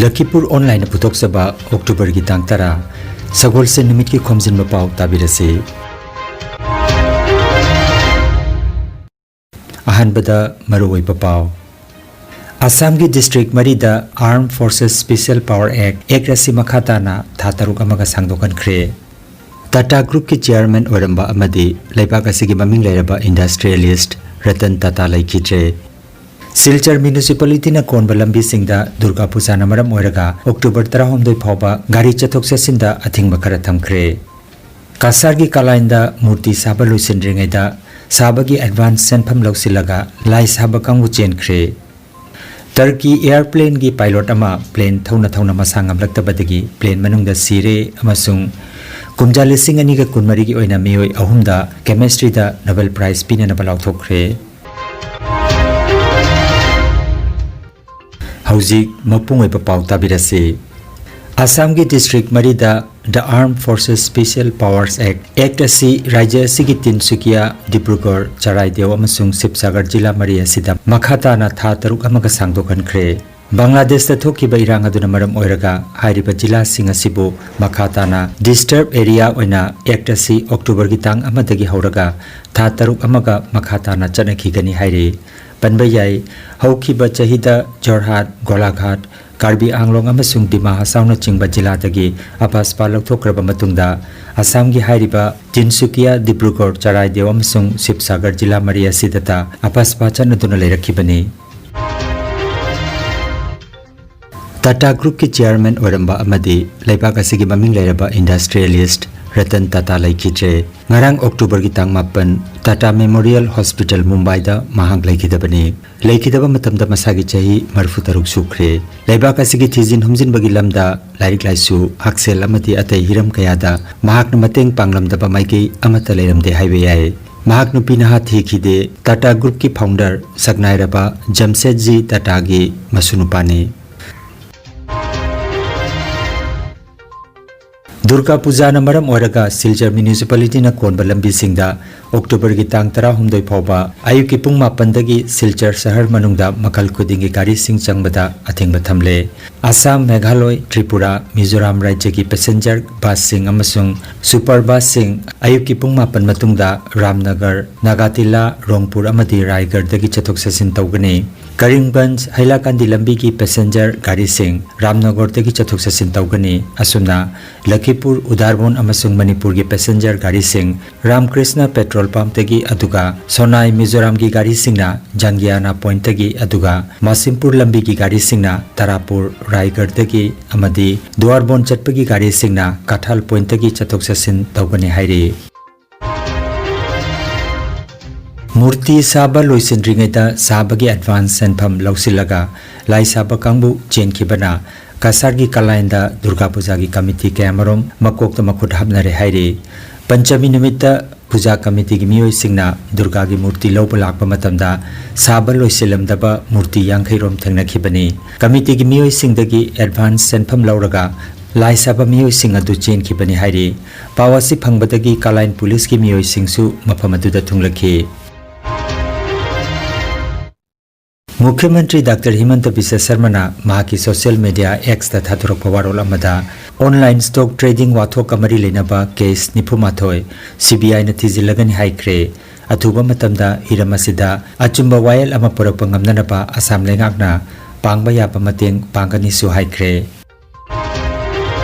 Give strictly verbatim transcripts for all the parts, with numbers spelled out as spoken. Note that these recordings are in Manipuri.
ꯂꯈꯤꯄꯨꯔ ꯑꯣꯟꯂꯥꯏꯟꯅ ꯄꯨꯊꯣꯛꯆꯕ ꯑꯣꯛꯇꯣꯕꯔꯒꯤ ꯇꯥꯡ ꯇꯔꯥ, ꯁꯒꯣꯜꯁꯦꯟ ꯅꯨꯃꯤꯠꯀꯤ ꯈꯣꯝꯖꯤꯟꯕ ꯄꯥꯎ ꯇꯥꯕꯤꯔꯁꯤ꯫ ꯑꯍꯥꯟꯕꯗ ꯃꯔꯨꯑꯣꯏꯕ ꯄꯥꯎ꯫ ꯑꯁꯥꯝꯒꯤ ꯗꯤꯁꯇ꯭ꯔꯤꯛ ꯃꯔꯤꯗ Armed Forces Special Power Act, ꯑꯦꯛ ꯑꯁꯤ ꯃꯈꯥ ꯇꯥꯅ ꯊꯥ ꯇꯔꯨꯛ ꯑꯃꯒ ꯁꯥꯡꯗꯣꯛꯍꯟꯈ꯭ꯔꯦ꯫ ꯇꯥꯇꯥ ꯒ꯭ꯔꯨꯞꯀꯤ ꯆꯤꯌꯥꯔꯃꯦꯟ ꯑꯣꯏꯔꯝꯕ ꯑꯃꯗꯤ ꯂꯩꯕꯥꯛ ꯑꯁꯤꯒꯤ ꯃꯃꯤꯡ ꯂꯩꯔꯕ ꯏꯟꯗꯁꯇ꯭ꯔꯤꯌꯦꯂꯤꯁ꯭ꯠ ꯔꯇꯟ ꯇꯥꯇꯥ ꯂꯩꯈꯤꯗ꯭ꯔꯦ꯫ ꯁꯤꯜꯆꯔ ꯃ꯭ꯌꯨꯅꯤꯁꯤꯄꯥꯂꯤꯇꯤꯅ ꯀꯣꯟꯕ ꯂꯝꯕꯤꯁꯤꯡꯗ ꯗꯨꯔꯒꯥ ꯄꯨꯖꯥꯅ ꯃꯔꯝ ꯑꯣꯏꯔꯒ ꯑꯣꯛꯇꯣꯕꯔ ꯇꯔꯥꯍꯨꯝꯗꯣꯏ ꯐꯥꯎꯕ ꯒꯥꯔꯤ ꯆꯠꯊꯣꯛ ꯆꯠꯁꯤꯟꯗ ꯑꯊꯤꯡꯕ ꯈꯔ ꯊꯝꯈ꯭ꯔꯦ꯫ ꯀꯁꯥꯔꯒꯤ ꯀꯂꯥꯏꯟꯗ ꯃꯨꯔꯇꯤ ꯁꯥꯕ ꯂꯣꯏꯁꯤꯟꯗ꯭ꯔꯤꯉꯩꯗ ꯁꯥꯕꯒꯤ ꯑꯦꯗꯚꯥꯟꯁ ꯁꯦꯟꯐꯝ ꯂꯧꯁꯤꯜꯂꯒ ꯂꯥꯏ ꯁꯥꯕ ꯀꯥꯡꯕꯨ ꯆꯦꯟꯈ꯭ꯔꯦ꯫ ꯇꯔꯀꯤ ꯑꯦꯌꯥꯔꯄ꯭ꯂꯦꯟꯒꯤ ꯄꯥꯏꯂꯣꯠ ꯑꯃ ꯄ꯭ꯂꯦꯟ ꯊꯧꯅ ꯊꯧꯅ ꯃꯁꯥ ꯉꯝꯂꯛꯇꯕꯗꯒꯤ ꯄ꯭ꯂꯦꯟ ꯃꯅꯨꯡꯗ ꯁꯤꯔꯦ ꯑꯃꯁꯨꯡ ꯀꯨꯝꯖꯥ ꯂꯤꯁꯤꯡ ꯑꯅꯤꯒ ꯀꯨꯟꯃꯔꯤꯒꯤ ꯑꯣꯏꯅ ꯃꯤꯑꯣꯏ ꯑꯍꯨꯝꯗ ꯀꯦꯃꯤꯁꯇ꯭ꯔꯤꯗ ꯅꯣꯕꯦꯜ ꯄ꯭ꯔꯥꯏꯖ ꯄꯤꯅꯅꯕ ꯂꯥꯎꯊꯣꯛꯈ꯭ꯔꯦ꯫ ꯍꯧꯖꯤꯛ ꯃꯄꯨꯡ ꯑꯣꯏꯕ ꯄꯥꯎ ꯇꯥꯕꯤꯔꯁꯤ꯫ ꯑꯁꯥꯝꯒꯤ ꯗꯤꯁꯇ꯭ꯔꯤꯛ ꯃꯔꯤꯗ The Armed Forces Special Powers Act, ꯑꯦꯛ ꯑꯁꯤ ꯔꯥꯖ꯭ꯌ ꯑꯁꯤꯒꯤ ꯇꯤꯟꯁꯨꯀꯤꯌꯥ, ꯗꯤꯕ꯭ꯔꯨꯒꯔ, ꯆꯔꯥꯏꯗꯦꯎ ꯑꯃꯁꯨꯡ ꯁꯤꯕꯁꯥꯒꯔ ꯖꯤꯂꯥ ꯃꯔꯤ ꯑꯁꯤꯗ ꯃꯈꯥ ꯇꯥꯅ ꯊꯥ ꯇꯔꯨꯛ ꯑꯃꯒ ꯁꯥꯡꯗꯣꯛꯍꯟꯈ꯭ꯔꯦ꯫ ꯕꯪꯒ꯭ꯂꯥꯗꯦꯁꯇ ꯊꯣꯛꯈꯤꯕ ꯏꯔꯥꯡ ꯑꯗꯨꯅ ꯃꯔꯝ ꯑꯣꯏꯔꯒ ꯍꯥꯏꯔꯤꯕ ꯖꯤꯂꯥꯁꯤꯡ ꯑꯁꯤꯕꯨ ꯃꯈꯥ ꯇꯥꯅ ꯗꯤꯁꯇꯔꯕ ꯑꯦꯔꯤꯌꯥ ꯑꯣꯏꯅ ꯑꯦꯛ ꯑꯁꯤ ꯑꯣꯛꯇꯣꯕꯔꯒꯤ ꯇꯥꯡ ꯑꯃꯗꯒꯤ ꯍꯧꯔꯒ ꯊꯥ ꯇꯔꯨꯛ ꯑꯃꯒ ꯃꯈꯥ ꯇꯥꯅ ꯆꯠꯅꯈꯤꯒꯅꯤ ꯍꯥꯏꯔꯤ꯫ ꯄꯟꯕ ꯌꯥꯏ, ꯍꯧꯈꯤꯕ ꯆꯍꯤꯗ ꯖꯣꯔꯍꯥꯠ, ꯒꯣꯂꯥꯘꯥꯠ, ꯀꯥꯔꯕꯤ ꯑꯥꯡꯂꯣꯡ ꯑꯃꯁꯨꯡ ꯗꯤꯃꯥ ꯍꯁꯥꯎꯅꯆꯤꯡꯕ ꯖꯤꯂꯥꯗꯒꯤ ꯑꯄꯥꯁꯄꯥ ꯂꯧꯊꯣꯛꯈ꯭ꯔꯕ ꯃꯇꯨꯡꯗ, ꯑꯁꯥꯝꯒꯤ ꯍꯥꯏꯔꯤꯕ ꯇꯤꯟꯁꯨꯀꯤꯌꯥ, ꯗꯤꯕ꯭ꯔꯨꯒꯔ, ꯆꯔꯥꯏꯗꯦꯎ ꯑꯃꯁꯨꯡ ꯁꯤꯕꯁꯥꯒꯔ ꯖꯤꯂꯥ ꯃꯔꯤ ꯑꯁꯤꯗꯇ ꯑꯄꯥꯁꯄꯥ ꯆꯠꯅꯗꯨꯅ ꯂꯩꯔꯛꯈꯤꯕꯅꯤ꯫ ꯇꯥꯇꯥ ꯒ꯭ꯔꯨꯞꯀꯤ ꯆꯤꯌꯥꯔꯃꯦꯟ ꯑꯣꯏꯔꯝꯕ ꯑꯃꯗꯤ ꯂꯩꯕꯥꯛ ꯑꯁꯤꯒꯤ ꯃꯃꯤꯡ ꯂꯩꯔꯕ ꯏꯟꯗꯁꯇ꯭ꯔꯤꯌꯦꯂꯤꯁ꯭ꯠ ꯔꯇꯟ ꯇꯥꯇꯥ ꯂꯩꯈꯤꯗ꯭ꯔꯦ꯫ ꯉꯔꯥꯡ ꯑꯣꯛꯇꯣꯕꯔꯒꯤ ꯇꯥꯡ ꯃꯥꯄꯟ, ꯇꯥꯇꯥ ꯃꯦꯃꯣꯔꯤꯌꯦꯜ ꯍꯣꯁꯄꯤꯇꯥꯜ ꯃꯨꯝꯕꯥꯏꯗ ꯃꯍꯥꯛ ꯂꯩꯈꯤꯗꯕꯅꯤ꯫ ꯂꯩꯈꯤꯗꯕ ꯃꯇꯝꯗ ꯃꯁꯥꯒꯤ ꯆꯍꯤ ꯃꯔꯤꯐꯨ ꯇꯔꯨꯛ ꯁꯨꯈ꯭ꯔꯦ꯫ ꯂꯩꯕꯥꯛ ꯑꯁꯤꯒꯤ ꯊꯤꯖꯤꯟ ꯍꯨꯝꯖꯤꯟꯕꯒꯤ ꯂꯝꯗ ꯂꯥꯏꯔꯤꯛ ꯂꯥꯏꯁꯨ, ꯍꯛꯁꯦꯜ ꯑꯃꯗꯤ ꯑꯇꯩ ꯍꯤꯔꯝ ꯀꯌꯥꯗ ꯃꯍꯥꯛꯅ ꯃꯇꯦꯡ ꯄꯥꯡꯂꯝꯗꯕ ꯃꯥꯏꯀꯩ ꯑꯃꯠꯇ ꯂꯩꯔꯝꯗꯦ ꯍꯥꯏꯕ ꯌꯥꯏ꯫ ꯃꯍꯥꯛ ꯅꯨꯄꯤ ꯅꯍꯥ ꯊꯤꯈꯤꯗꯦ꯫ ꯇꯥꯇꯥ ꯒ꯭ꯔꯨꯞꯀꯤ ꯐꯥꯎꯟꯗꯔ ꯁꯛꯅꯥꯏꯔꯕ ꯖꯝꯁꯦꯗꯖꯤ ꯇꯥꯇꯥꯒꯤ ꯃꯁꯨꯅꯨꯄꯥꯅꯤ꯫ ꯗꯨꯔꯒꯥ ꯄꯨꯖꯥꯅ ꯃꯔꯝ ꯑꯣꯏꯔꯒ ꯁꯤꯜꯆꯔ ꯃ꯭ꯌꯨꯅꯤꯁꯤꯄꯥꯂꯤꯇꯤꯅ ꯀꯣꯟꯕ ꯂꯝꯕꯤꯁꯤꯡꯗ ꯑꯣꯛꯇꯣꯕꯔꯒꯤ ꯇꯥꯡ ꯇꯔꯥꯍꯨꯝꯗꯣꯏ ꯐꯥꯎꯕ ꯑꯌꯨꯛꯀꯤ ꯄꯨꯡ ꯃꯥꯄꯟꯗꯒꯤ ꯁꯤꯜꯆꯔ ꯁꯍꯔ ꯃꯅꯨꯡꯗ ꯃꯈꯜ ꯈꯨꯗꯤꯡꯒꯤ ꯒꯥꯔꯤꯁꯤꯡ ꯆꯪꯕꯗ ꯑꯊꯤꯡꯕ ꯊꯝꯂꯦ꯫ ꯑꯁꯥꯝ, ꯃꯦꯘꯥꯂꯣꯏ, ꯇ꯭ꯔꯤꯄꯨꯔꯥ, ꯃꯤꯖꯣꯔꯥꯝ ꯔꯥꯖ꯭ꯌꯒꯤ ꯄꯦꯁꯦꯟꯖꯔ ꯕꯁꯁꯤꯡ ꯑꯃꯁꯨꯡ ꯁꯨꯄꯔ ꯕꯁꯁꯤꯡ ꯑꯌꯨꯛꯀꯤ ꯄꯨꯡ ꯃꯥꯄꯟ ꯃꯇꯨꯡꯗ ꯔꯥꯝꯅꯒꯔ, ꯅꯥꯒꯥꯇꯤꯂꯥ, ꯔꯣꯡꯄꯨꯔ ꯑꯃꯗꯤ ꯔꯥꯏꯒꯔꯗꯒꯤ ꯆꯠꯊꯣꯛ ꯆꯠꯁꯤꯟ ꯇꯧꯒꯅꯤ꯫ ꯀꯔꯤꯝꯒꯟꯖ ꯍꯩꯂꯥꯀꯥꯟꯗꯤ ꯂꯝꯕꯤꯒꯤ ꯄꯦꯁꯦꯟꯖꯔ ꯒꯥꯔꯤꯁꯤꯡ ꯔꯥꯝꯅꯒꯔꯗꯒꯤ ꯆꯠꯊꯣꯛ ꯆꯠꯁꯤꯟ ꯇꯧꯒꯅꯤ꯫ ꯑꯁꯨꯝꯅ ꯂꯈꯤꯄꯨꯔ, ꯎꯗꯥꯔꯕꯣꯟ ꯑꯃꯁꯨꯡ ꯃꯅꯤꯄꯨꯔꯒꯤ ꯄꯦꯁꯦꯟꯖꯔ ꯒꯥꯔꯤꯁꯤꯡ ꯔꯥꯝꯀ꯭ꯔꯤꯁꯅ ꯄꯦꯇ꯭ꯔꯣꯜ ꯄꯝꯞꯇꯒꯤ, ꯑꯗꯨꯒ ꯁꯣꯅꯥꯏ ꯃꯤꯖꯣꯔꯥꯝꯒꯤ ꯒꯥꯔꯤꯁꯤꯡꯅ ꯖꯪꯒꯤꯌꯥꯅꯥ ꯄꯣꯏꯟꯠꯇꯒꯤ, ꯑꯗꯨꯒ ꯃꯥꯁꯤꯝꯄꯨꯔ ꯂꯝꯕꯤꯒꯤ ꯒꯥꯔꯤꯁꯤꯡꯅ ꯇꯔꯥꯄꯨꯔ, ꯔꯥꯏꯒꯔꯗꯒꯤ ꯑꯃꯗꯤ ꯗꯨꯋꯥꯔꯕꯣꯟ ꯆꯠꯄꯒꯤ ꯒꯥꯔꯤꯁꯤꯡꯅ ꯀꯊꯥꯜ ꯄꯣꯏꯟꯠꯇꯒꯤ ꯆꯠꯊꯣꯛ ꯆꯠꯁꯤꯟ ꯇꯧꯒꯅꯤ ꯍꯥꯏꯔꯤ꯫ ꯃꯨꯔꯇꯤ ꯁꯥꯕ ꯂꯣꯏꯁꯤꯟꯗ꯭ꯔꯤꯉꯩꯗ ꯁꯥꯕꯒꯤ ꯑꯦꯗꯚꯥꯟꯁ ꯁꯦꯟꯐꯝ ꯂꯧꯁꯤꯜꯂꯒ ꯂꯥꯏ ꯁꯥꯕ ꯀꯥꯡꯕꯨ ꯆꯦꯟꯈꯤꯕꯅ ꯀꯁꯥꯔꯒꯤ ꯀꯂꯥꯏꯟꯗ ꯗꯨꯔꯒꯥ ꯄꯨꯖꯥꯒꯤ ꯀꯃꯤꯇꯤ ꯀꯌꯥꯃꯔꯨꯝ ꯃꯀꯣꯛꯇ ꯃꯈꯨꯠ ꯍꯥꯞꯅꯔꯦ ꯍꯥꯏꯔꯤ꯫ ꯄꯟꯆꯃꯤ ꯅꯨꯃꯤꯠꯇ ꯄꯨꯖꯥ ꯀꯃꯤꯇꯤꯒꯤ ꯃꯤꯑꯣꯏꯁꯤꯡꯅ ꯗꯨꯔꯒꯥꯒꯤ ꯃꯨꯔꯇꯤ ꯂꯧꯕ ꯂꯥꯛꯄ ꯃꯇꯝꯗ ꯁꯥꯕ ꯂꯣꯏꯁꯤꯜꯂꯝꯗꯕ ꯃꯨꯔꯇꯤ ꯌꯥꯡꯈꯩ ꯔꯣꯝ ꯊꯦꯡꯅꯈꯤꯕꯅꯤ꯫ ꯀꯃꯤꯇꯤꯒꯤ ꯃꯤꯑꯣꯏꯁꯤꯡꯗꯒꯤ ꯑꯦꯗꯚꯥꯟꯁ ꯁꯦꯟꯐꯝ ꯂꯧꯔꯒ ꯂꯥꯏ ꯁꯥꯕ ꯃꯤꯑꯣꯏꯁꯤꯡ ꯑꯗꯨ ꯆꯦꯟꯈꯤꯕꯅꯤ ꯍꯥꯏꯔꯤ꯫ ꯄꯥꯎ ꯑꯁꯤ ꯐꯪꯕꯗꯒꯤ ꯀꯂꯥꯏꯟ ꯄꯨꯂꯤꯁꯀꯤ ꯃꯤꯑꯣꯏꯁꯤꯡꯁꯨ ꯃꯐꯝ ꯑꯗꯨꯗ ꯊꯨꯡꯂꯈꯤ꯫ ꯃꯨꯈ꯭ꯌ ꯃꯟꯇ꯭ꯔꯤ ꯗꯥꯛꯇꯔ ꯍꯤꯃꯟꯇ ꯕꯤꯁ꯭ꯋ ꯁꯔꯃꯅ ꯃꯍꯥꯛꯀꯤ ꯁꯣꯁꯤꯌꯦꯜ ꯃꯤꯗꯤꯌꯥ ꯑꯦꯛꯁꯇ ꯊꯥꯗꯣꯔꯛꯄ ꯋꯥꯔꯣꯜ ꯑꯃꯗ, ꯑꯣꯟꯂꯥꯏꯟ ꯁ꯭ꯇꯣꯛ ꯇ꯭ꯔꯦꯗꯤꯡ ꯋꯥꯊꯣꯛꯀ ꯃꯔꯤ ꯂꯩꯅꯕ ꯀꯦꯁ ꯅꯤꯐꯨ ꯃꯥꯊꯣꯏ ꯁꯤ ꯕꯤ ꯑꯥꯏꯅ ꯊꯤꯖꯤꯜꯂꯒꯅꯤ ꯍꯥꯏꯈ꯭ꯔꯦ꯫ ꯑꯊꯨꯕ ꯃꯇꯝꯗ ꯍꯤꯔꯝ ꯑꯁꯤꯗ ꯑꯆꯨꯝꯕ ꯋꯥꯌꯦꯜ ꯑꯃ ꯄꯨꯔꯛꯄ ꯉꯝꯅꯅꯕ ꯑꯁꯥꯝ ꯂꯩꯉꯥꯛꯅ ꯄꯥꯡꯕ ꯌꯥꯕ ꯃꯇꯦꯡ ꯄꯥꯡꯒꯅꯤꯁꯨ ꯍꯥꯏꯈ꯭ꯔꯦ꯫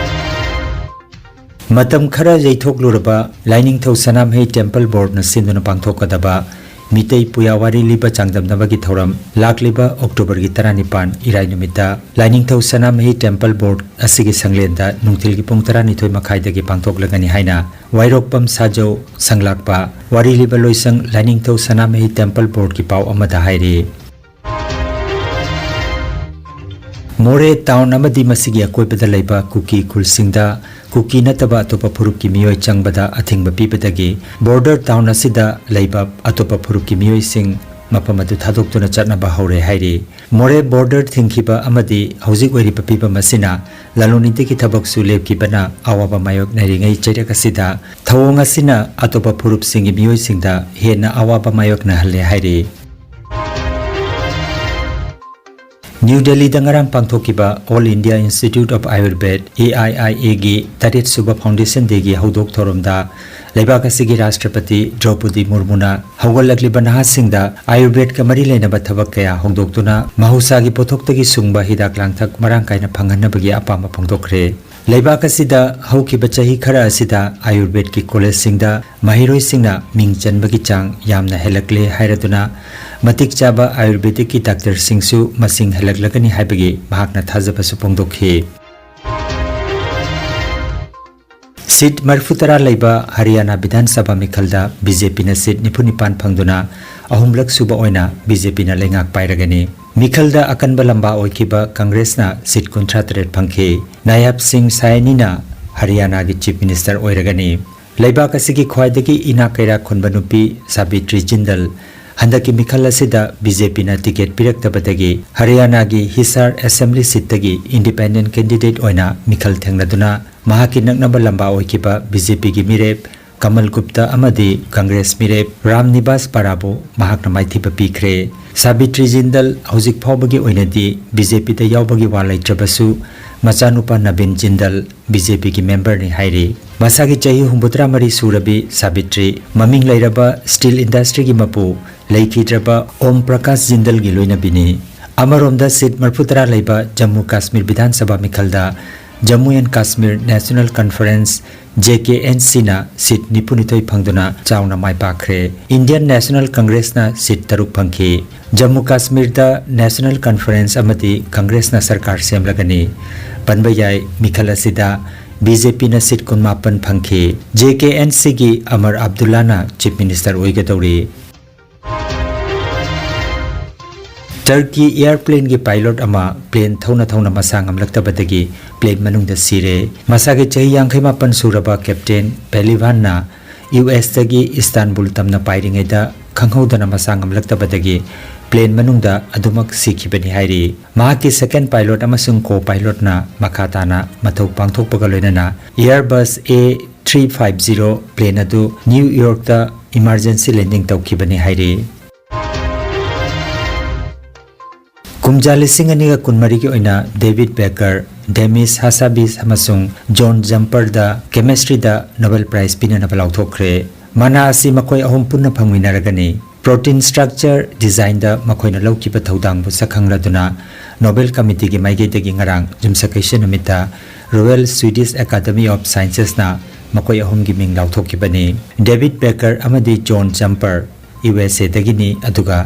ꯃꯇꯝ ꯈꯔ ꯌꯩꯊꯣꯛꯂꯨꯔꯕ ꯂꯥꯏꯅꯤꯡꯊꯧ ꯁꯅꯥꯃꯍꯤ ꯇꯦꯝꯄꯜ ꯕꯣꯔꯗꯅ ꯁꯤꯟꯗꯨꯅ ꯄꯥꯡꯊꯣꯛꯀꯗꯕ ꯃꯤꯇꯩ ꯄꯨꯌꯥ ꯋꯥꯔꯤ ꯂꯤꯕ ꯆꯥꯡꯗꯝꯅꯕꯒꯤ ꯊꯧꯔꯝ ꯂꯥꯛꯂꯤꯕ ꯑꯣꯛꯇꯣꯕꯔꯒꯤ ꯇꯔꯥꯅꯤꯄꯥꯟ, ꯏꯔꯥꯏ ꯅꯨꯃꯤꯠꯇ ꯂꯥꯏꯅꯤꯡꯊꯧ ꯁꯅꯥꯃꯍꯤ ꯇꯦꯝꯄꯜ ꯕꯣꯔꯗ ꯑꯁꯤꯒꯤ ꯁꯪꯂꯦꯟꯗ ꯅꯨꯡꯊꯤꯜꯒꯤ ꯄꯨꯡ ꯇꯔꯥꯅꯤꯊꯣꯏ ꯃꯈꯥꯏꯗꯒꯤ ꯄꯥꯡꯊꯣꯛꯂꯒꯅꯤ ꯍꯥꯏꯅ ꯋꯥꯏꯔꯣꯛꯄꯝ ꯁꯥꯖꯧ ꯁꯪꯂꯥꯛꯄ ꯋꯥꯔꯤ ꯂꯤꯕ ꯂꯣꯏꯁꯪ ꯂꯥꯏꯅꯤꯡꯊꯧ ꯁꯅꯥꯃꯍꯤ ꯇꯦꯝꯄꯜ ꯕꯣꯔꯗꯀꯤ ꯄꯥꯎ ꯑꯃꯗ ꯍꯥꯏꯔꯤ꯫ ꯃꯣꯔꯦ ꯇꯥꯎꯟ ꯑꯃꯗꯤ ꯃꯁꯤꯒꯤ ꯑꯀꯣꯏꯕꯗ ꯂꯩꯕ ꯀꯨꯀꯤ ꯈꯨꯜꯁꯤꯡꯗ ꯀꯨꯀꯤ ꯅꯠꯇꯕ ꯑꯇꯣꯞꯄ ꯐꯨꯔꯨꯞꯀꯤ ꯃꯤꯑꯣꯏ ꯆꯪꯕꯗ ꯑꯊꯤꯡꯕ ꯄꯤꯕꯗꯒꯤ ꯕꯣꯔꯗꯔ ꯇꯥꯎꯟ ꯑꯁꯤꯗ ꯂꯩꯕ ꯑꯇꯣꯞꯄ ꯐꯨꯔꯨꯞꯀꯤ ꯃꯤꯑꯣꯏꯁꯤꯡ ꯃꯐꯝ ꯑꯗꯨ ꯊꯥꯗꯣꯛꯇꯨꯅ ꯆꯠꯅꯕ ꯍꯧꯔꯦ ꯍꯥꯏꯔꯤ꯫ ꯃꯣꯔꯦ ꯕꯣꯔꯗꯔ ꯊꯤꯡꯈꯤꯕ ꯑꯃꯗꯤ ꯍꯧꯖꯤꯛ ꯑꯣꯏꯔꯤꯕ ꯐꯤꯕꯝ ꯑꯁꯤꯅ ꯂꯂꯣꯟ ꯏꯇꯤꯛꯀꯤ ꯊꯕꯛꯁꯨ ꯂꯦꯞꯈꯤꯕꯅ ꯑꯋꯥꯕ ꯃꯥꯌꯣꯛꯅꯔꯤꯉꯩ ꯆꯩꯔꯛ ꯑꯁꯤꯗ ꯊꯧꯑꯣꯡ ꯑꯁꯤꯅ ꯑꯇꯣꯞꯄ ꯐꯨꯔꯨꯞꯁꯤꯡꯒꯤ ꯃꯤꯑꯣꯏꯁꯤꯡꯗ ꯍꯦꯟꯅ ꯑꯋꯥꯕ ꯃꯥꯌꯣꯛꯅꯍꯜꯂꯦ ꯍꯥꯏꯔꯤ꯫ ꯅ꯭ꯌꯨ ꯗꯦꯜꯂꯤꯗ ꯉꯔꯥꯡ ꯄꯥꯡꯊꯣꯛꯈꯤꯕ All India Institute of Ayurved, A I I A ꯒꯤ ꯇꯔꯦꯠ ꯁꯨꯕ Foundation Day ꯒꯤ ꯍꯧꯗꯣꯛ ꯊꯧꯔꯝꯗ ꯂꯩꯕꯥꯛ ꯑꯁꯤꯒꯤ ꯔꯥꯁꯇ꯭ꯔꯄꯇꯤ ꯗ꯭ꯔꯧꯄꯗꯤ ꯃꯨꯔꯃꯨꯅ ꯍꯧꯒꯠꯂꯛꯂꯤꯕ ꯅꯍꯥꯁꯤꯡꯗ ꯑꯥꯌꯨꯔꯚꯦꯗꯀ ꯃꯔꯤ ꯂꯩꯅꯕ ꯊꯕꯛ ꯀꯌꯥ ꯍꯧꯗꯣꯛꯇꯨꯅ ꯃꯍꯧꯁꯥꯒꯤ ꯄꯣꯠꯊꯣꯛꯇꯒꯤ ꯁꯨꯡꯕ ꯍꯤꯗꯥꯛ ꯂꯥꯡꯊꯛ ꯃꯔꯥꯡ ꯀꯥꯏꯅ ꯐꯪꯍꯟꯅꯕꯒꯤ ꯑꯄꯥꯝꯕ ꯐꯣꯡꯗꯣꯛꯈ꯭ꯔꯦ꯫ ꯂꯩꯕꯥꯛ ꯑꯁꯤꯗ ꯍꯧꯈꯤꯕ ꯆꯍꯤ ꯈꯔ ꯑꯁꯤꯗ ꯑꯥꯌꯨꯔꯚꯦꯗꯀꯤ ꯀꯣꯂꯦꯖꯁꯤꯡꯗ ꯃꯍꯩꯔꯣꯏꯁꯤꯡꯅ ꯃꯤꯡ ꯆꯟꯕꯒꯤ ꯆꯥꯡ ꯌꯥꯝꯅ ꯍꯦꯜꯂꯛꯂꯦ ꯍꯥꯏꯔꯗꯨꯅ, ꯃꯇꯤꯛ ꯆꯥꯕ ꯑꯥꯌꯨꯔꯚꯦꯗꯤꯛꯀꯤ ꯗꯥꯛꯇꯔꯁꯤꯡꯁꯨ ꯃꯁꯤꯡ ꯍꯦꯜꯂꯛꯂꯒꯅꯤ ꯍꯥꯏꯕꯒꯤ ꯃꯍꯥꯛꯅ ꯊꯥꯖꯕꯁꯨ ꯐꯣꯡꯗꯣꯛꯈꯤ꯫ ꯁꯤꯠ ꯃꯔꯤꯐꯨꯇꯔꯥ ꯂꯩꯕ ꯍꯔꯤꯌꯥꯅꯥ ꯕꯤꯙꯥꯟ ꯁꯚꯥ ꯃꯤꯈꯜꯗ ꯕꯤ ꯖꯦ ꯄꯤꯅ ꯁꯤꯠ ꯅꯤꯐꯨꯅꯤꯄꯥꯟ ꯐꯪꯗꯨꯅ ꯑꯍꯨꯝꯂꯛ ꯁꯨꯕ ꯑꯣꯏꯅ ꯕꯤ ꯖꯦ ꯄꯤꯅ ꯂꯩꯉꯥꯛ ꯄꯥꯏꯔꯒꯅꯤ꯫ ꯃꯤꯈꯜꯗ ꯑꯀꯟꯕ ꯂꯝꯕꯥ ꯑꯣꯏꯈꯤꯕ ꯀꯪꯒ꯭ꯔꯦꯁꯅ ꯁꯤꯠ ꯀꯨꯟꯊ꯭ꯔꯥ ꯇꯔꯦꯠ ꯐꯪꯈꯤ꯫ ꯅꯥꯌꯥꯕ ꯁꯤꯡ ꯁꯥꯏꯅꯤꯅ ꯍꯔꯤꯌꯥꯅꯥꯒꯤ ꯆꯤꯐ ꯃꯤꯅꯤꯁꯇꯔ ꯑꯣꯏꯔꯒꯅꯤ꯫ ꯂꯩꯕꯥꯛ ꯑꯁꯤꯒꯤ ꯈ꯭ꯋꯥꯏꯗꯒꯤ ꯏꯅꯥꯛ ꯀꯩꯔꯥꯛ ꯈꯨꯟꯕ ꯅꯨꯄꯤ ꯁꯥꯕꯤꯇ꯭ꯔꯤ ꯖꯤꯟꯗꯜ ꯍꯟꯗꯛꯀꯤ ꯃꯤꯈꯜ ꯑꯁꯤꯗ ꯕꯤ ꯖꯦ ꯄꯤꯅ ꯇꯤꯀꯦꯠ ꯄꯤꯔꯛꯇꯕꯗꯒꯤ ꯍꯔꯤꯌꯥꯅꯥꯒꯤ ꯍꯤꯁꯥꯔ ꯑꯦꯁꯦꯝꯕ꯭ꯂꯤ ꯁꯤꯠꯇꯒꯤ ꯏꯟꯗꯤꯄꯦꯟꯗꯦꯟꯠ ꯀꯦꯟꯗꯤꯗꯦꯠ ꯑꯣꯏꯅ ꯃꯤꯈꯜ ꯊꯦꯡꯅꯗꯨꯅ ꯃꯍꯥꯛꯀꯤ ꯅꯛꯅꯕ ꯂꯝꯕꯥ ꯑꯣꯏꯈꯤꯕ ꯕꯤ ꯖꯦ ꯄꯤꯒꯤ ꯃꯤꯔꯦꯞ ꯀꯃꯜ ꯒꯨꯞꯇ ꯑꯃꯗꯤ ꯀꯪꯒ꯭ꯔꯦꯁ ꯃꯤꯔꯦꯞ ꯔꯥꯝ ꯅꯤꯕꯥꯁ ꯄꯥꯔꯥꯕꯨ ꯃꯍꯥꯛꯅ ꯃꯥꯏꯊꯤꯕ ꯄꯤꯈ꯭ꯔꯦ꯫ ꯁꯥꯕꯤꯇ꯭ꯔꯤ ꯖꯤꯟꯗꯜ ꯍꯧꯖꯤꯛ ꯐꯥꯎꯕꯒꯤ ꯑꯣꯏꯅꯗꯤ ꯕꯤ ꯖꯦ ꯄꯤꯗ ꯌꯥꯎꯕꯒꯤ ꯋꯥ ꯂꯩꯇ꯭ꯔꯕꯁꯨ, ꯃꯆꯥꯅꯨꯄꯥ ꯅꯕꯤꯟ ꯖꯤꯟꯗꯜ ꯕꯤ ꯖꯦ ꯄꯤꯒꯤ ꯃꯦꯝꯕꯔꯅꯤ ꯍꯥꯏꯔꯤ꯫ ꯃꯁꯥꯒꯤ ꯆꯍꯤ ꯍꯨꯝꯐꯨꯇꯔꯥ ꯃꯔꯤ ꯁꯨꯔꯕꯤ ꯁꯥꯕꯤꯇ꯭ꯔꯤ, ꯃꯃꯤꯡ ꯂꯩꯔꯕ ꯁ꯭ꯇꯤꯜ ꯏꯟꯗꯁꯇ꯭ꯔꯤꯒꯤ ꯃꯄꯨ ꯂꯩꯈꯤꯗ꯭ꯔꯕ ꯑꯣꯝ ꯄ꯭ꯔꯀꯥꯁ ꯖꯤꯟꯗꯜꯒꯤ ꯂꯣꯏꯅꯕꯤꯅꯤ꯫ ꯑꯃꯔꯣꯝꯗ, ꯁꯤꯠ ꯃꯔꯤꯐꯨꯇꯔꯥ ꯂꯩꯕ ꯖꯝꯃꯨ ꯀꯥꯁꯃꯤꯔ ꯕꯤꯙꯥꯟ ꯁꯚꯥ ꯃꯤꯈꯜꯗ Jammu and Kashmir national conference, J K N ꯁꯤꯅ ꯁꯤꯠ ꯅꯤꯐꯨꯅꯤꯊꯣꯏ ꯐꯪꯗꯨꯅ ꯆꯥꯎꯅ ꯃꯥꯏ ꯄꯥꯛꯈ꯭ꯔꯦ꯫ ꯏꯟꯗꯤꯌꯟ ꯅꯦꯁꯅꯦꯜ ꯀꯪꯒ꯭ꯔꯦꯁꯅ ꯁꯤꯠ ꯇꯔꯨꯛ ꯐꯪꯈꯤ꯫ ꯖꯝꯃꯨ ꯀꯥꯁꯃꯤꯔꯗ ꯅꯦꯁꯅꯦꯜ ꯀꯟꯐꯔꯦꯟꯁ ꯑꯃꯗꯤ ꯀꯪꯒ꯭ꯔꯦꯁꯅ ꯁꯔꯀꯥꯔ ꯁꯦꯝꯂꯒꯅꯤ꯫ ꯄꯟꯕ ꯌꯥꯏ, ꯃꯤꯈꯜ ꯑꯁꯤꯗ ꯕꯤ ꯖꯦ ꯄꯤꯅ ꯁꯤꯠ ꯀꯨꯟꯃꯥꯄꯟ ꯐꯪꯈꯤ꯫ ꯖꯦ ꯀꯦ ꯑꯦꯟ ꯁꯤꯒꯤ ꯑꯃꯔ ꯑꯕꯗꯨꯜꯂꯥꯅ ꯆꯤꯐ ꯃꯤꯅꯤꯁꯇꯔ ꯑꯣꯏꯒꯗꯧꯔꯤ꯫ ꯇꯔꯀꯤ ꯑꯦꯌꯔꯄ꯭ꯂꯦꯟꯒꯤ ꯄꯥꯏꯂꯣꯠ ꯑꯃ ꯄ꯭ꯂꯦꯟ ꯊꯧꯅ ꯊꯧꯅ ꯃꯁꯥ ꯉꯝꯂꯛꯇꯕꯗꯒꯤ ꯄ꯭ꯂꯦꯟ ꯃꯅꯨꯡꯗ ꯁꯤꯔꯦ꯫ ꯃꯁꯥꯒꯤ ꯆꯍꯤ ꯌꯥꯡꯈꯩ ꯃꯥꯄꯟ ꯁꯨꯔꯕ ꯀꯦꯞꯇꯦꯟ ꯄꯦꯂꯤꯚꯥꯟꯅ ꯌꯨ ꯑꯦꯁꯇꯒꯤ ꯏꯁꯇꯥꯟꯕꯨꯜ ꯇꯝꯅ ꯄꯥꯏꯔꯤꯉꯩꯗ ꯈꯪꯍꯧꯗꯅ ꯃꯁꯥ ꯉꯝꯂꯛꯇꯕꯗꯒꯤ plane ꯃꯅꯨꯡꯗ ꯑꯗꯨꯃꯛ ꯁꯤꯈꯤꯕꯅꯤ ꯍꯥꯏꯔꯤ꯫ ꯃꯍꯥꯛꯀꯤ second pilot ꯑꯃꯁꯨꯡ co-pilotꯅ ꯃꯈꯥ ꯇꯥꯅ ꯃꯊꯧ ꯄꯥꯡꯊꯣꯛꯄꯒ ꯂꯣꯏꯅꯅ Airbus A three five zero plane ꯑꯗꯨ ꯅ꯭ꯌꯨ ꯌꯣꯔꯛꯇ emergency landing ꯇꯧꯈꯤꯕꯅꯤ ꯍꯥꯏꯔꯤ꯫ ꯀꯨꯝꯖꯥ ꯂꯤꯁꯤꯡ ꯑꯅꯤꯒ ꯀꯨꯟꯃꯔꯤꯒꯤ ꯑꯣꯏꯅ ꯗꯦꯕꯤꯗ ꯕꯦꯀꯔ, ꯗꯦꯃꯤꯁ ꯍꯥꯁꯥꯕꯤꯁ ꯑꯃꯁꯨꯡ ꯖꯣꯟ ꯖꯝꯄꯔꯗ chemistryꯗ Nobel Prize ꯄꯤꯅꯅꯕ ꯂꯥꯎꯊꯣꯛꯈ꯭ꯔꯦ꯫ ꯃꯅꯥ ꯑꯁꯤ ꯃꯈꯣꯏ ꯑꯍꯨꯝ ꯄꯨꯟꯅ ꯐꯪꯃꯤꯟꯅꯔꯒꯅꯤ꯫ Protein structure designꯗ ꯃꯈꯣꯏꯅ ꯂꯧꯈꯤꯕ ꯊꯧꯗꯥꯡꯕꯨ ꯁꯛꯈꯪꯂꯗꯨꯅ Nobel Committeeꯒꯤ ꯃꯥꯏꯀꯩꯗꯒꯤ ꯉꯔꯥꯡ ꯌꯨꯝꯁꯀꯩꯁ ꯅꯨꯃꯤꯠꯇ Royal Swedish Academy of Sciencesꯅ ꯃꯈꯣꯏ ꯑꯍꯨꯝꯒꯤ ꯃꯤꯡ ꯂꯥꯎꯊꯣꯛꯈꯤꯕꯅꯤ꯫ ꯗꯦꯕꯤꯗ ꯕꯦꯀꯔ ꯑꯃꯗꯤ ꯖꯣꯟ ꯖꯝꯄꯔ ꯌꯨ ꯑꯦꯁ ꯑꯦꯗꯒꯤꯅꯤ, ꯑꯗꯨꯒ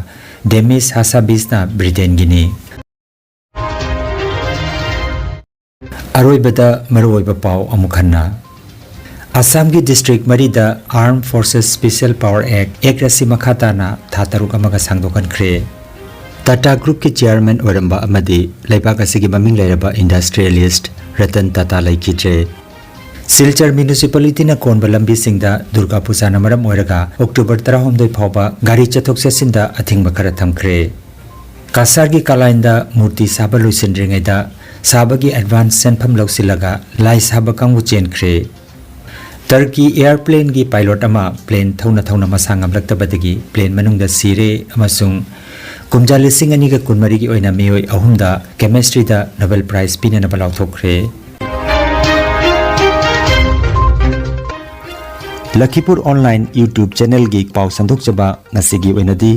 ꯗꯦꯃꯤꯁ ꯍꯥꯁꯥꯕꯤꯁꯅ ꯕ꯭ꯔꯤꯇꯦꯟꯒꯤꯅꯤ꯫ ꯑꯔꯣꯏꯕꯗ ꯃꯔꯨꯑꯣꯏꯕ ꯄꯥꯎ ꯑꯃꯨꯛ ꯍꯟꯅ꯫ ꯑꯁꯥꯝꯒꯤ district ꯃꯔꯤꯗ Armed Forces Special Power Act, act ꯑꯁꯤ ꯃꯈꯥ ꯇꯥꯅ ꯊꯥ ꯇꯔꯨꯛ ꯑꯃꯒ ꯁꯥꯡꯗꯣꯛꯍꯟꯈ꯭ꯔꯦ꯫ ꯇꯥꯇꯥ Groupꯀꯤ chairman ꯑꯣꯏꯔꯝꯕ ꯑꯃꯗꯤ ꯂꯩꯕꯥꯛ ꯑꯁꯤꯒꯤ ꯃꯃꯤꯡ ꯂꯩꯔꯕ industrialist ꯔꯇꯟ ꯇꯥꯇꯥ ꯂꯩꯈꯤꯗ꯭ꯔꯦ꯫ ꯁꯤꯜꯆꯔ municipalityꯅ ꯀꯣꯟꯕ ꯂꯝꯕꯤꯁꯤꯡꯗ ꯗꯨꯔꯒꯥ ꯄꯨꯖꯥꯅ ꯃꯔꯝ ꯑꯣꯏꯔꯒ October ꯇꯔꯥꯍꯨꯝꯗꯣꯏ ꯐꯥꯎꯕ ꯒꯥꯔꯤ ꯆꯠꯊꯣꯛ ꯆꯠꯁꯤꯟꯗ ꯑꯊꯤꯡꯕ ꯈꯔ ꯊꯝꯈ꯭ꯔꯦ꯫ ꯀꯁꯥꯔꯒꯤ ꯀꯂꯥꯏꯟꯗ ꯃꯨꯔꯇꯤ ꯁꯥꯕ ꯂꯣꯏꯁꯤꯟꯗ꯭ꯔꯤꯉꯩꯗ ꯁꯥꯕꯒꯤ advance ꯁꯦꯟꯐꯝ ꯂꯧꯁꯤꯜꯂꯒ ꯂꯥꯏ ꯁꯥꯕ ꯀꯥꯡꯕꯨ ꯆꯦꯟꯈ꯭ꯔꯦ꯫ Turkey airplaneꯒꯤ pilot ꯑꯃ plane ꯊꯧꯅ ꯊꯧꯅ ꯃꯁꯥ ꯉꯝꯂꯛꯇꯕꯗꯒꯤ plane ꯃꯅꯨꯡꯗ ꯁꯤꯔꯦ ꯑꯃꯁꯨꯡ ꯀꯨꯝꯖꯥ ꯂꯤꯁꯤꯡ ꯑꯅꯤꯒ ꯀꯨꯟꯃꯔꯤꯒꯤ ꯑꯣꯏꯅ ꯃꯤꯑꯣꯏ ꯑꯍꯨꯝꯗ chemistryꯗ Nobel Prize ꯄꯤꯅꯅꯕ ꯂꯥꯎꯊꯣꯛꯈ꯭ꯔꯦ꯫ ꯂꯈꯤꯄꯨꯔ online YouTube channelꯒꯤ ꯄꯥꯎ ꯁꯟꯗꯣꯛꯆꯕ ꯉꯁꯤꯒꯤ ꯑꯣꯏꯅꯗꯤ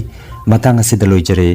ꯃꯇꯥꯡ ꯑꯁꯤꯗ ꯂꯣꯏꯖꯔꯦ꯫